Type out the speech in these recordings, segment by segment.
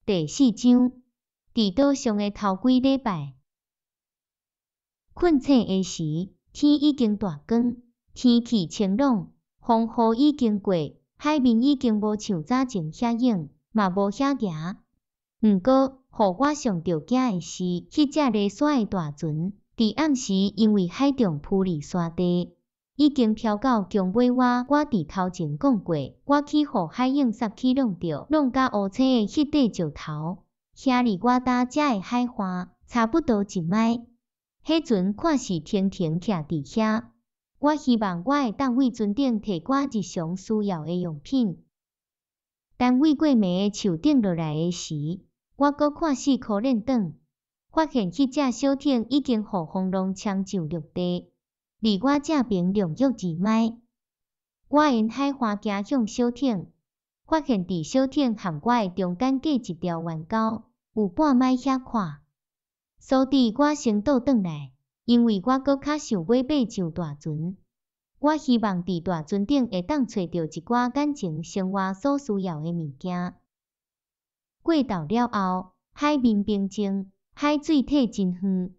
第四章，佇島上的頭幾禮拜，睏醒的時，天已經大光，天氣晴朗，風雨已經過，海面已經無像早前遐湧，嘛無遐夯。毋過，予我上著驚的是，彼隻犁沙的大船，佇暗時因為海中浮離沙地，已經飄到強尾我我佇頭前講過，我去予海湧殺去弄著，弄甲烏青的彼塊石頭，遐離我搭遮的海岸差不多一邁。彼船看是停停徛佇遐。我希望我會當為船頂提寡日常需要的用品。等為過暝的樹頂落來的時，我閣看四箍輪轉，發現彼隻小艇已經予風浪衝上陸地。離我這爿兩約二邁，我沿海岸行向小艇，發現佇小艇和我的中間隔一條彎溝，有半邁遐闊。所以我先倒轉來，因為我閣較想欲爬上大船。我希望佇大船頂會當揣著一寡眼前生活所需要的物件。過晝了後，海面平靜，海水退真遠。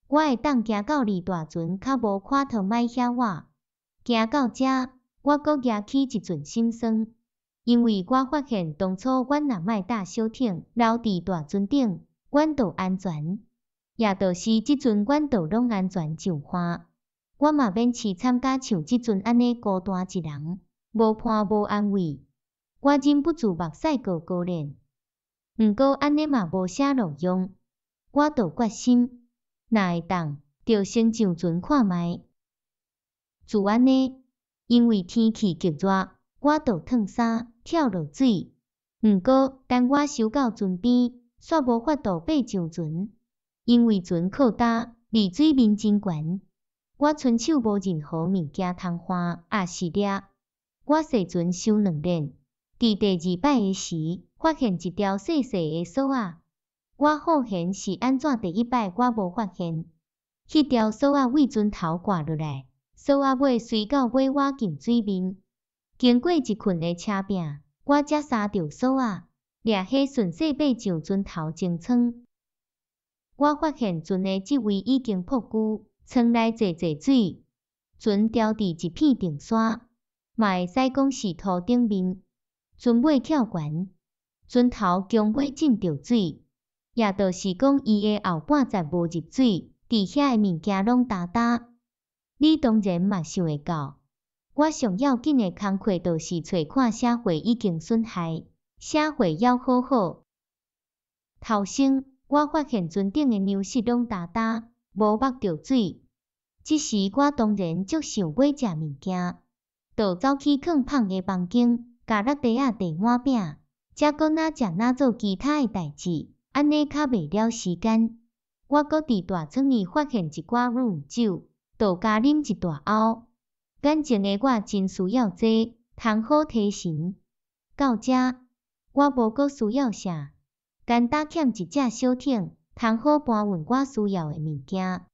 我會當行到離大船較無塊頭邁遐遠，行到遮，我閣夯起一陣心酸，因為我發現當初阮若莫搭小艇，留佇大船頂，阮就安全，也就是這陣阮就攏安全上岸，我嘛免淒慘甲像這陣按呢孤單一人，無伴無安慰。我忍不住目屎閣高練，毋過按呢嘛無啥路用，我就決心。若會當，就先上船看覓。就按呢，因為天氣極熱，我就脫衫跳落水。毋過，等我游到船邊，煞無法度爬上船，因為船靠焦，離水面真懸。我伸手無任何物件通挽，抑是掠。我踅船傷兩練，佇第二擺的時，發現一條細細的索仔。我好玄是按怎第一擺我無發現，彼條索仔對船頭掛落來，索仔尾隨到尾我近水面。經過一困的車拚，我才捎著索仔，掠彼順勢爬上船頭前艙。我發現船的這位已經破舊，艙內濟濟水，船牢佇一片定沙，嘛會使講是塗頂面。船尾翹懸，船頭強尾浸著水。也就是講，伊的後半截無入水，佇遐的物件攏焦焦。你當然嘛想會到，我上要緊的工課就是揣看啥貨已經損害，啥貨猶好好。頭先我發現船頂的糧食攏焦焦，無目著水。這時我當然足想欲食物件，就走去囥麭的房間，共落地仔遞碗餅，才閣哪食哪做其他的代誌。按呢較袂了時間，我閣佇大倉裡發現一寡 rum 酒，就加啉一大甌。眼前的我真需要這，通好提神。到這，我無閣需要啥，干焦欠一隻小艇，通好搬運我需要的物件。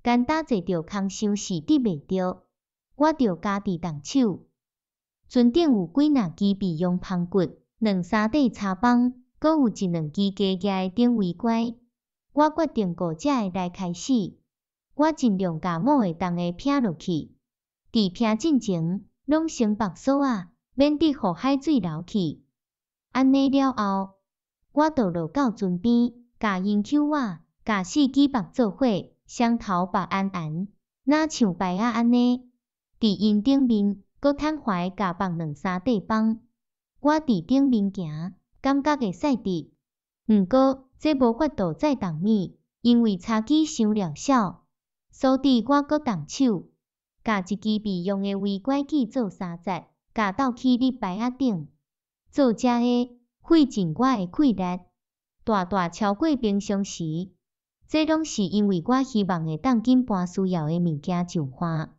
干焦坐著空箱是佇袂著，我著家己動手。船頂有幾若支備用芳骨，兩三塊柴枋。閣有一兩支加額的定位拐，我決定顧這个來開始。我盡量共某會動的拚落去，佇拚進前，攏先縛索仔，免得予海水流去。按呢了後，我就落到船邊，共𪜶搝我，共四支縛做伙，雙頭縛絚絚，若像排仔按呢，佇𪜶頂面，閣坦懷共縛兩三塊枋。我佇頂面行。感覺會使佇，毋過這無法度載重物，因為柴枝傷了小，所以我閣動手，共一支備用的圍拐鋸做三節，共鬥去佇排仔頂，做這个費盡我的氣力，大大超過平常時。這攏是因為我希望會當緊搬需要的物件上岸。